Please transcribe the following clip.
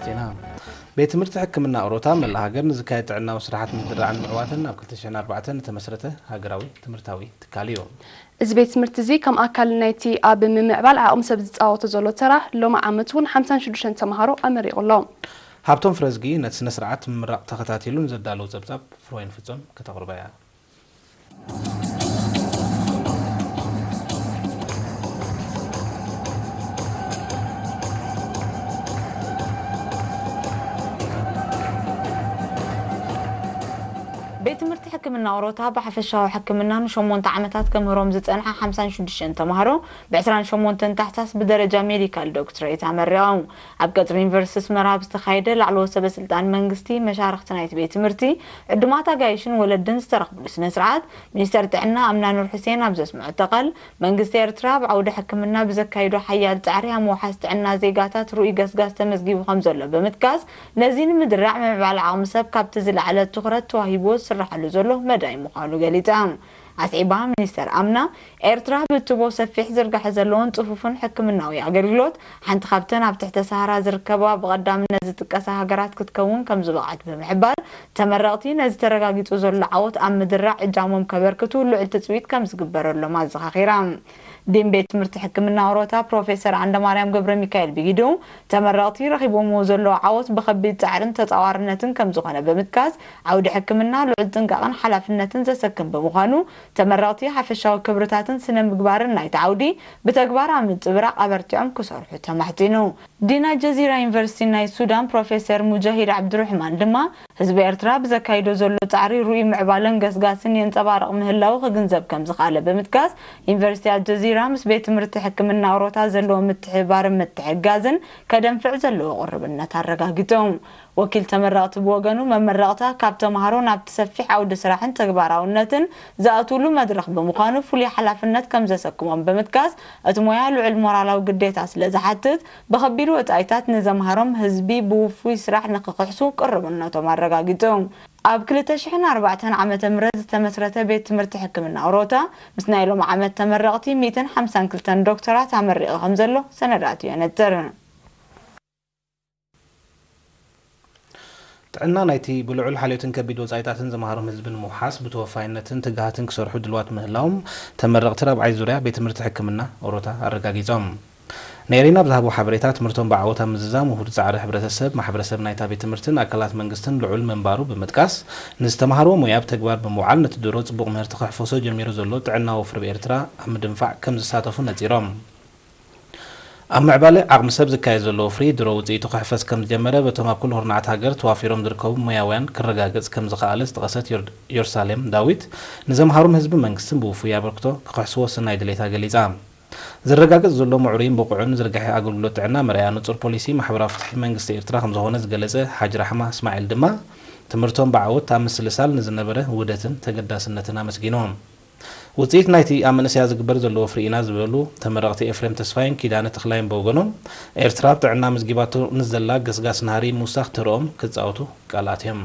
ዜና። ቤት ትምህርቲ ሕክምና ኦሮታ መላእ ሃገር ንዝካየድ ጥዕናዊ ስራሓት ምድራዕን ምዕዋትን ኣብ ክልተ ሽሕን ኣርባዕተን ዝተመስረተ ሃገራዊ ትምህርታዊ ትካል እዩ። እዚ ቤት ትምህርቲ እዚ ከም ኣካል ናይቲ ኣብ ምምዕባል ዓቕሚ ሰብ ዝፃወቶ ዘሎ ተራ፣ ሎሚ ዓመት እውን ሓምሳን ሽዱሽተን ተምሃሮ ኣመሪቑ ኣሎ። ሃብቶም ፍረዝጊ ነቲ ስነ ስርዓት ምምራቕ ተኸታቲሉ ንዘዳለዎ ጸብጻብ ፍሮይን ፍጹም ከተቕርባ እያ። ቤት ትምህርቲ ሕክምና ኦሮታ ብሓፈሻዊ ሕክምና ንሸሞንተ ዓመታት ከምህሮም ዝጸንሐ ሓምሳን ሽዱሽተን ተምሃሮ ብ ዕስራን ሸሞንተን ታሕሳስ ብደረጃ ሜዲካል ዶክትሬት ኣመሪቖም። ኣብ ቀጽሪ ዩኒቨርሲቲ ኣስመራ ኣብ ዝተኻየደ ላዕለዎት ሰበ ስልጣን መንግስቲ፣ መሻርኽቲ ናይቲ ቤት ትምህርቲ፣ ዕዱማት ኣጋይሽን ወለድን ዝተረኽብሉ ስነ ስርዓት፣ ሚኒስተር ጥዕና ኣምና ኑር ሑሴን ኣብ ዘስምዐቶ ቃል፣ መንግስቲ ኤርትራ ኣብ ዓውዲ ሕክምና ብዘካይዶ ሓያል ጻዕሪ ኣብ ምውሓስ ጥዕና ዜጋታት ርኡይ ገስጋስ ተመዝጊቡ ከም ዘሎ ብምጥቃስ፣ ነዚ ንምድራዕ ምምዕባል ዓቕሚ ሰብ ካብቲ ዝለዓለ ትኹረት ተዋሂብዎ ዝስራሓሉ ዘሎ መዳይ ምዃኑ ገሊጻ። ኣስዒባ ሚኒስተር ኣምና፣ ኤርትራ ብትቦ ሰፊሕ ዝርጋሐ ዘለዎን ጽፉፍን ሕክምናዊ ኣገልግሎት፣ ሓንቲ ካብተን ኣብ ትሕተ ሰሃራ ዝርከባ ብቐዳምነት ዝጥቀሳ ሃገራት ክትከውን ከም ዝበቕዐት ብምሕባር፣ ተመረቕቲ ነዚ ተረጋጊጹ ዘሎ ዓወት ኣብ ምድራዕ እጃሞም ከበርክቱ ልዑል ትጽቢት ከም ዝግበረሎም ኣዘኻኺራ። ዲን ቤት ትምህርቲ ሕክምና ኦሮታ ፕሮፌሰር ዓንደማርያም ገብረ ሚካኤል ብጊዱ፣ ተመረቕቲ ረኺቦምዎ ዘለዉ ዓወት ብኸቢድ ጻዕርን ተጻዋርነትን ከም ዝኾነ ብምጥቃስ፣ ዓውዲ ሕክምና ልዑል ጥንቃቕን ሓላፍነትን ዘሰክም ብምዃኑ፣ ተመረቕቲ ሓፈሻዊ ክብርታትን ስነ ምግባርን ናይቲ ዓውዲ ብተግባር ኣብ ምንጽብራቕ ኣበርቲዖም ክሰርሑ ተማሕጺኑ። ዲን ኣልጀዚራ ዩኒቨርሲቲ ናይ ሱዳን ፕሮፌሰር ሙጃሂድ ዓብዱርሕማን ድማ፣ ህዝቢ ኤርትራ ብዘካይዶ ዘሎ ጻዕሪ ርኡይ ምዕባለን ገስጋስን የንጸባርቕ ምህላዉ ክግንዘብ ከም ዝኸኣለ ብምጥቃስ፣ ዩኒቨርሲቲ ኣልጀዚራ ምስ ቤት ትምህርቲ ሕክምና ኦሮታ ዘለዎ ምትሕብባርን ምትሕግጋዝን ከደንፍዕ ዘለዎ ቅርብነት ኣረጋጊጹ። ወኪል ተመረቕቲ ብወገኑ፣ መመረቕታ ካብ ተምሃሮ ናብቲ ሰፊሕ ዓውዲ ስራሕን ተግባራውነትን ዝኣትውሉ መድረኽ ብምዃኑ፣ ፍሉይ ሓላፍነት ከም ዘሰክሞም ብምጥቃስ፣ እቲ ሞያ ልዑል ሞራላዊ ግዴታ ስለ ዝሓትት፣ ብኸቢድ ወጻኢታት ንዘምሃሮም ህዝቢ ብውፉይ ስራሕ ንክኽሕሱ ቅርብነቶም ኣረጋጊጹ። ኣብ ክልተ ሽሕን ኣርባዕተን ዓመተ ምህረት ዝተመስረተ ቤት ትምህርቲ ሕክምና ኦሮታ፣ ምስ ናይ ሎም ዓመት ተመረቕቲ ሚእትን ሓምሳን ክልተን ዶክተራት ኣመሪቑ ከም ዘሎ ሰነዳቱ የነጽር። ጥዕና ናይቲ ብልዑል ሓልዮትን ከቢድ ወጻኢታትን ዘምሃሮም ህዝቢ ንምውሓስ ብተወፋይነትን ትግሃትን ክሰርሑ ድልዋት ምህላዎም ተመረቕቲ ራብዓይ ዙርያ ቤት ትምህርቲ ሕክምና ኦሮታ ኣረጋጊጾም። ነይሪን ኣብ ዝሃቦ ሓበሬታ፣ ትምህርቶም ብዓወት ኣብ ምዝዛም ውሁድ ጻዕሪ ሕብረተሰብ፣ ማሕበረሰብ ናይታ ቤት ትምህርትን ኣካላት መንግስትን ልዑል ምንባሩ ብምጥቃስ፣ ንዝተምሃርዎ ሞያ ብተግባር ብምውዓል ነቲ ድሮ ጽቡቕ ምህርቲ ክሕፈሶ ጀሚሩ ዘሎ ጥዕና ወፍሪ ብኤርትራ ኣብ ምድንፋዕ ከም ዝሳተፉ ነጺሮም። ኣብ ምዕባለ ዓቕሚ ሰብ ዝካየድ ዘሎ ወፍሪ ድሮ ውጽኢቱ ክሕፈስ ከም ዝጀመረ በቶም ኣብ ኩሉ ኩርናዓት ሃገር ተዋፊሮም ዝርከቡ ሞያውያን ክረጋገጽ ከም ዝኸኣለ ዝጠቐሰት ዮር-፣ ዮርሳሌም ዳዊት፣ ንዘምሃሮም ህዝቢ መንግስትን ብውፉይ ኣበርክቶ ክኽሕስዎ ሰናይ ድሌታ ገሊጻ። ዝረጋገጽ ዘሎ ምዕሩይን ብቑዕን ዝርጋሐ ኣገልግሎት ጥዕና መርኣያ ንጹር ፖሊሲ ማሕበራዊ ፍትሒ መንግስቲ ኤርትራ ከም ዝኾነ ዝገለጸ ሓጅ ራሕማ እስማዒል ድማ፣ ትምህርቶም ብዓወት ኣብ ምስልሳል ንዝነበረ ውህደትን ተገዳስነትን ኣመስጊኑ። ውጽኢት ናይቲ ኣብ መንእሰያት ዝግበር ዘሎ ወፍሪ ኢና ዝበሉ ተመረቕቲ ኤፍሬም ተስፋይን ኪዳነ ተኽላይን ብወገኖም፣ ኤርትራ ኣብ ጥዕና ኣመዝጊባቶ ንዘላ ገስጋስ ናህሪ ምውሳኽ ተርኦም ክጻወቱ ቃል ኣትዮም።